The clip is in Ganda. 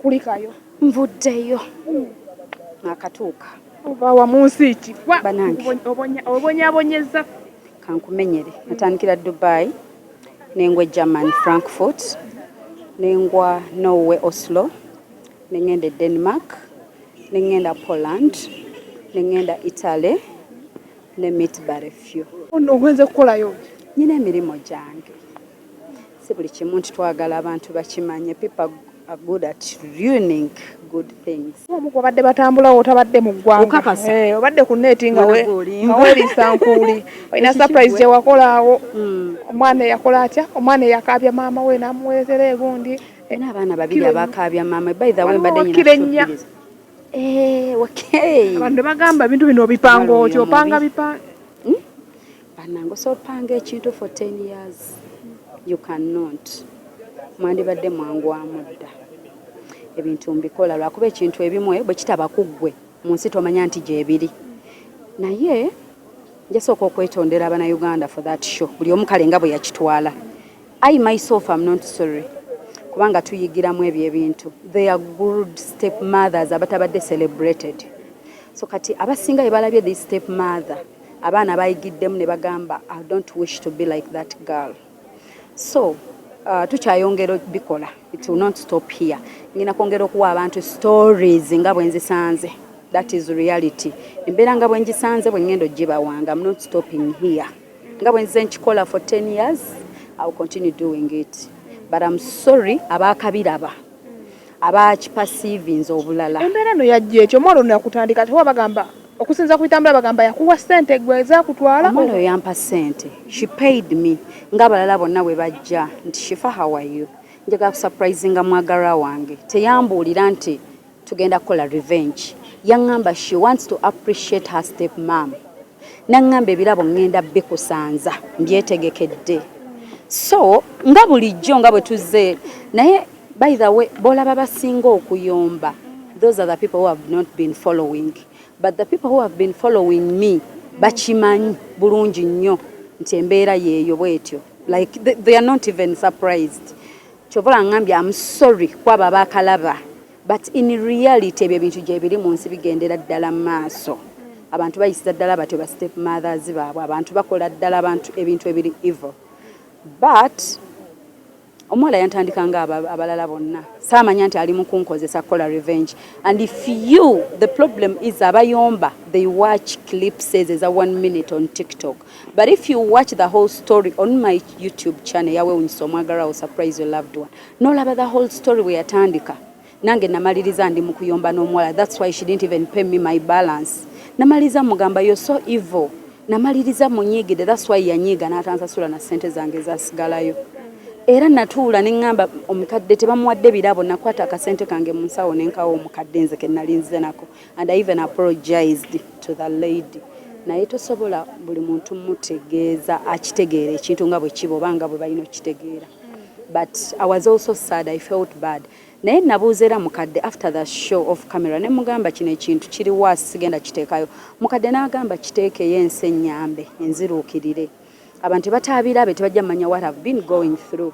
Kulikayo. Nvuddeyo, akatuuka. Ova wa mu nsi ki? Banange. Obonyabonyeza. Kankumenyere. Natandikira Dubai, nengwa German, Frankfurt, nengwa Norway, Oslo, nengenda e Denmark, nengenda Poland, nengenda Italy ne meet but a few. Ono ogenze kukolayo? Nyina emirimu gyange. Si buli kimu nti twagala abantu bakimanye. People are good at ruining good things. Omu kubadde batambulawo otabadde mu ggwanga. Okakasa? Eh, obadde ku net nga Mwana gw'olimba. nga weeriisa nkuuli. Olina Ekiki surprise gwe? gye wakolaawo. Omwana eyakola atya? Omwana eyakaabya maama we n'amuweetera egundi. Nina abaana babiri Kiro abakaabya maama. By the way, Waliwo mbadde nyina kiro ennya. show. Eh, okay. Abantu ne bagamba ebintu bino obipanga Omwana otya? oyo Opanga mubi. bipanga. Bannange, osobola opanga ekintu for 10 years? You cannot. Mwandibadde mwangwamu dda. Ebintu mbikola lwakuba ekintu ebimu bwe kitaba ku ggwe mu nsi, tomanya nti gyebiri. Naye njasooka okwetondera Abannayuganda for that show, buli omu kale nga bwe yakitwala. I myself am not sorry, kubanga tuyigiramu ebyo ebintu. They are good step mothers abatabadde celebrated. So kati abasinga bye balabye this step mother, abaana bayigiddemu ne bagamba, "I don't wish to be like that girl." So tukyayongera bikola. It will not stop here. Ngina kwongera okuwa abantu stories nga bwe nzisanze. That is reality. Embeera nga bwe ngisanze bwe ngenda ogibawanga. I'm not stopping here. Nga bwe nzize nkikola for 10 years, I will continue doing it, but I'm sorry abaakabiraba, abakiperceivinze obulala. Embeera eno yajja ekyo, omwana ono yakutandika tewa bagamba okusinza ku bitambula, bagamba yakuwa ssente gwe ezakutwala. Omwana oyo yampa ssente. She paid me ng'abalala bonna bwe bajja nti, "Shifa, how are you? Njagala kusurprisinga mwagalwa wange." Teyambuulira nti tugenda kukola revenge. Yaŋŋamba she wants to appreciate her step mom. Naŋŋamba, "Ebirabo ŋŋenda bikusanza, mbyetegekedde." So nga bulijjo nga bwe tuzze naye. By the way, bolaba basinga okuyomba, those are the people who have not been following, but the people who have been following me bakimanyi bulungi nnyo nti embeera yeeyo bwetyo. Like they are not even surprised. Kyova ngambye am sorry kwabo abakalaba, but in reality ebyo ebintu gye biri mu nsi, bigendera ddala mu maaso. Abantu bayisiza ddala batyo ba step mothers baabwe. Abantu bakola ddala abantu ebintu ebiri evil, but omuwala yantandika nga abalala bonna. Saamanya nti ali mu kunkozesa kukola revenge. And if you, the problem is abayomba, they watch clips eza one minute on TikTok, but if you watch the whole story on my YouTube channel, Yawewunyisa Omwagalwa, Surprise Your Loved One, nolaba the whole story bwe yatandika. Nange namaliriza ndi mu kuyomba n'omuwala. That's why she didn't even pay me my balance. Namaliriza mugamba, "You're so evil." Namaliriza munyiigidde. That's why yanyiiga n'atansasula na ssente zange zasigalayo. Era natuula ne ŋŋamba omukadde tebamuwadde birabo. Nakwata akasente kange mu nsawo ne nkawa omukadde nze ke nali nzize nako, and I even apologized to the lady. Naye tosobola buli muntu mutegeeza akitegeera ekintu nga bwe kiba oba nga bwe balina okukitegeera. But I was also sad. I felt bad. Naye nabuuza era mukadde after the show off camera ne mugamba, "Kino ekintu kiri waasi, sigenda kiteekayo." Mukadde n'agamba, "Kiteekeyo, ensi ennyambe enziruukirire. Abantu bataabirabe, tebajja manya what have been going through."